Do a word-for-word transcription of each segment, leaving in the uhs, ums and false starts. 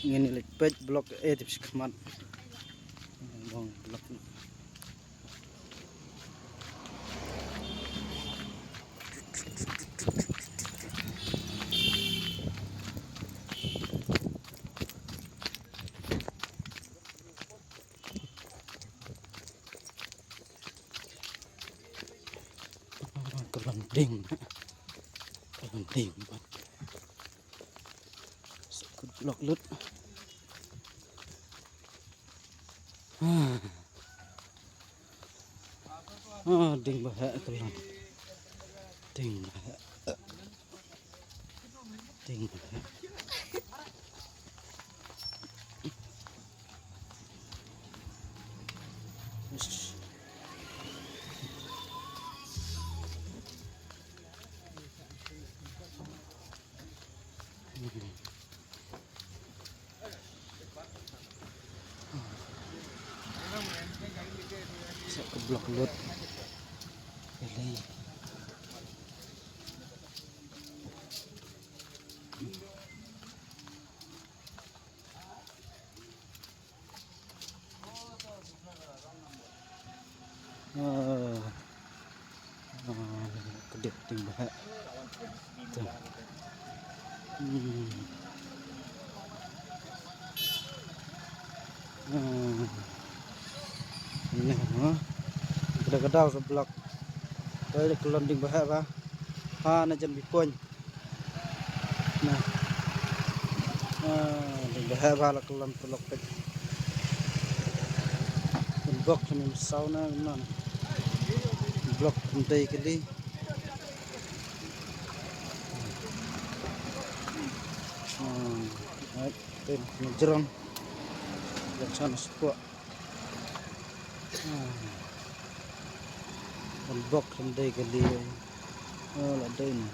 Ngin ïa leit peit block eh tip shi khmat. Bong block. Ka long ding. Ka long ding bad. Sa kut block lut. Ah. Ah, ding ba heh ka long. Ding ba heh. Ding ba heh. Sa ka block lut. Kali. Ah. Ah, ka dep ding ba heh. Te. Hmm. Hmm. Neh, ha. Ka da ka daw sa block. Te ka long ding ba heh ba. Ha, na jan bi pon. Nah. Ah, ding ba heh ba la ka long tu lok pek. Bok ni saw na na. Block ndai kali. Ah, ai, tem ni jrong. Jan san spot. Ah. Kan bok kan dei kali. Oh, la dei ni.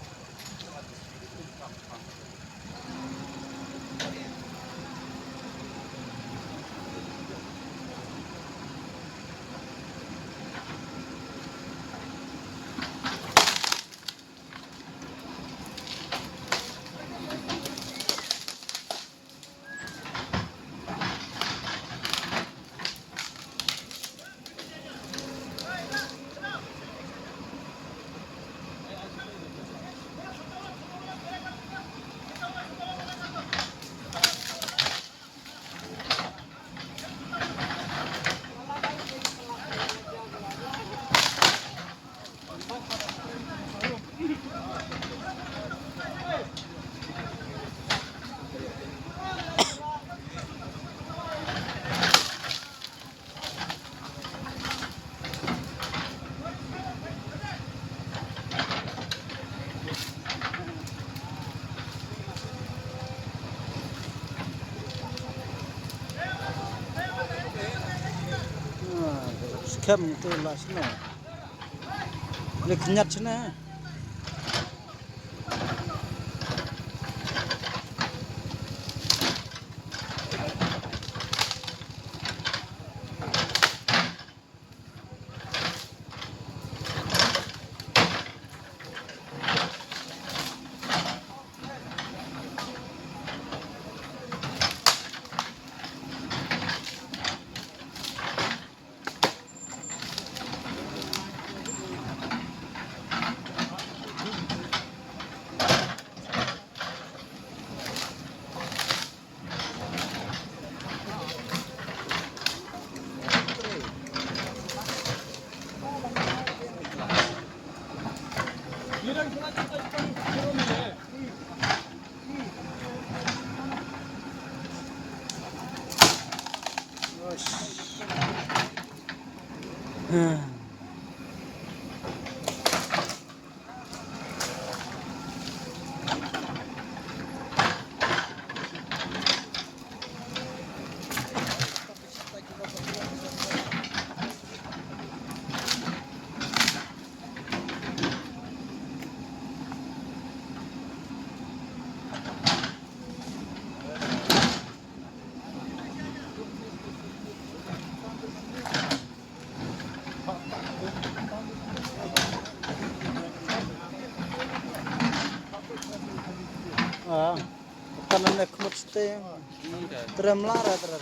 Ah, skhem tu la sno. Lek nyat sno. Te trem la ra, trem.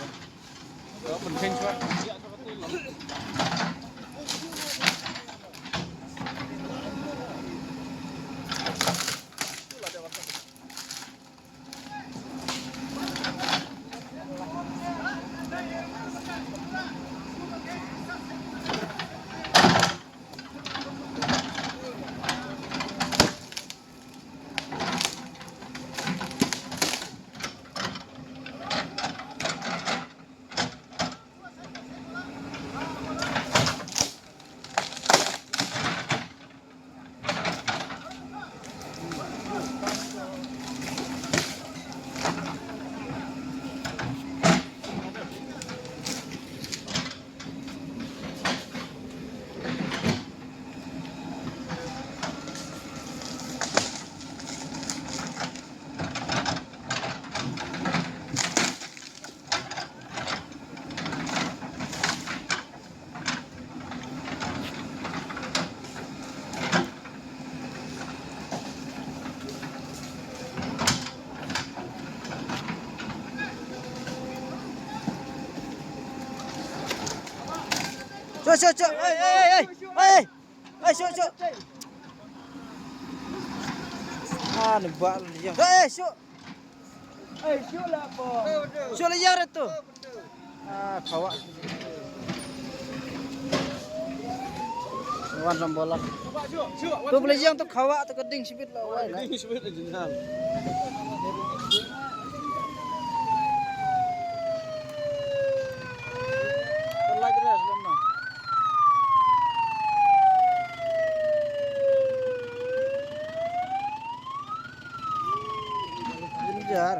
Shu, shu, shu. Ei, ei, ei, ei. Ei, shu, shu. Ah, ni ba lu yang. Ei, shu. Shu la yang re tu. Ah, khawa. Wan ram bola. Tu boleh yang tu khawa tu keding sibit la. Wai la. Keding sibit la jinal. Kelar.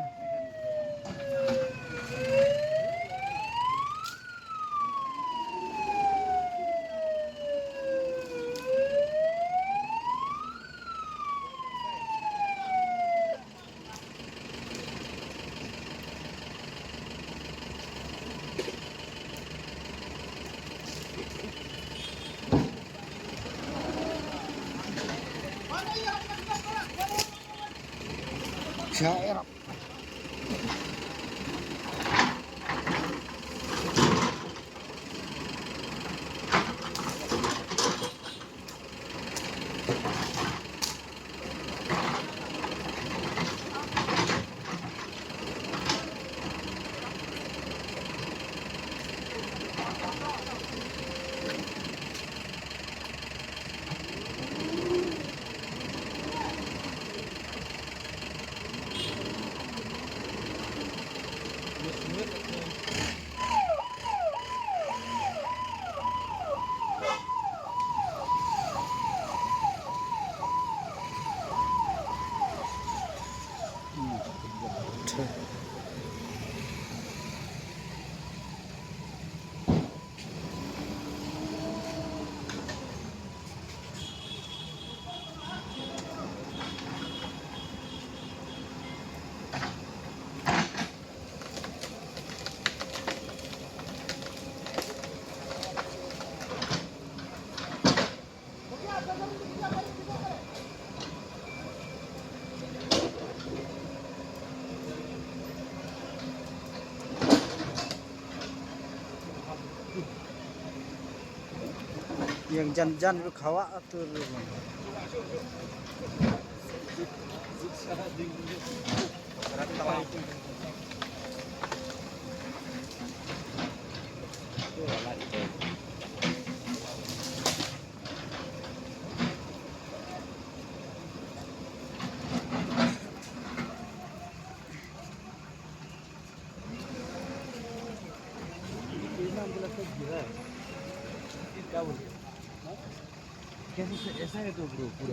Yang jan-jan ruh khawa atur ruh.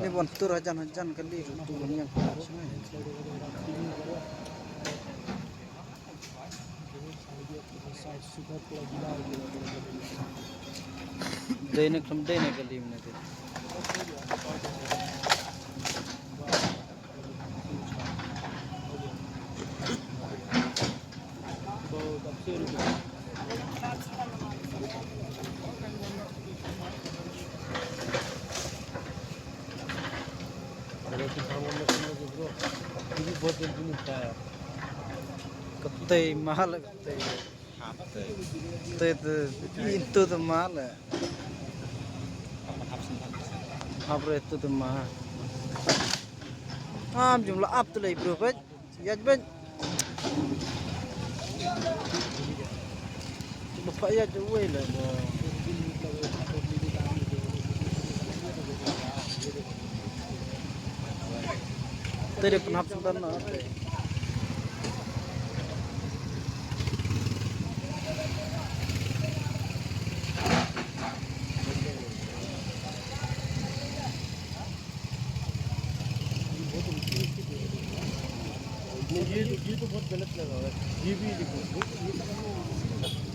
Ni ban tur hajan hajan kali tu ban ïeng. Dei ne khlem dei ne kali mynne te. Bro, ये भी बहुत जल्दी मिलता है। Tei mahal tei. Tei tei itu tei mahal. Hapre itu tei mahal. Am jumlah ap tu lai bro bet. Yaj ben. Bapak yaj wei lah. Tadi pernah sudah na. ये, ये तो बहुत गलत लगा हुआ है। ये भी देखो, ये तो